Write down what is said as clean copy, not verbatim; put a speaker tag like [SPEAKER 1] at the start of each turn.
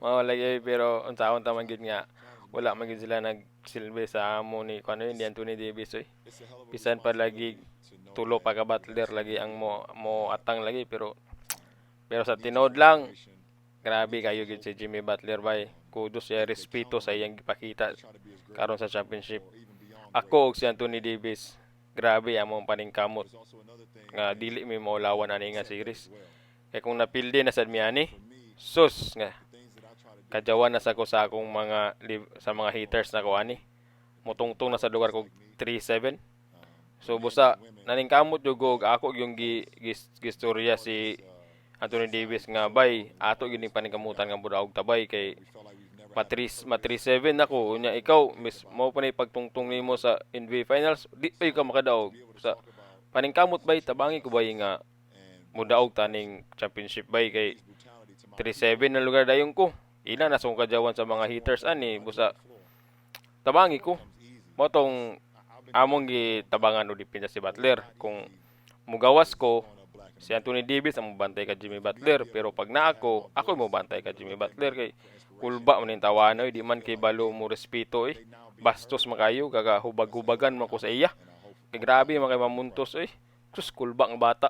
[SPEAKER 1] Mao lagi, pero unsaon ta man gid nga wala man gid sila nagsilbi sa amo ni kuno ni Anthony Davis oy. Bisan pa lagi tulo pa ka Butler lagi ang mo atang lagi, pero sa tinuod lang, grabe kayo gid si Jimmy Butler bay. Kudos siya, respeto sa iyang gipakita karon sa championship. Ako og si Anthony Davis, grabe among paningkamot nga dili mi maulawan ani nga series. Kay kung napildi na sad mi ani, sus nga kadyawan na sa ko sa akong mga sa mga haters na ko ani. Mutungtong na sa lugar ko 3-7. So busa naningkamot jud ko og ako yung gistorya si Anthony Davis nga, "Bay, ato gyud ning paningkamutan nga mudaog ta bay, kay ma 3-7 ako, unya ikaw miss mo pa ni pagtungtong nimo sa NBA Finals, di pa ka makadaog sa paningkamot bay. Tabangi ko bay nga mudaog taning championship bay, kay 3-7 na lugar dayon ko." Ila na sa kadyawan sa mga haters ani. Busa tabangi ko mo tong among gitabangan o dipinsa si Butler. Kung mugawas ko, si Anthony Davis ang mobantay ka Jimmy Butler, pero pag naa ako, ako mo bantay ka Jimmy Butler, kay kulba man ning tawanoy, di man kay balo mo respeto eh. Bastos makayo, kagahubag-hubagan man ko sa iya. Kay grabe man kay mamuntos eh. Sus, kulba nga bata.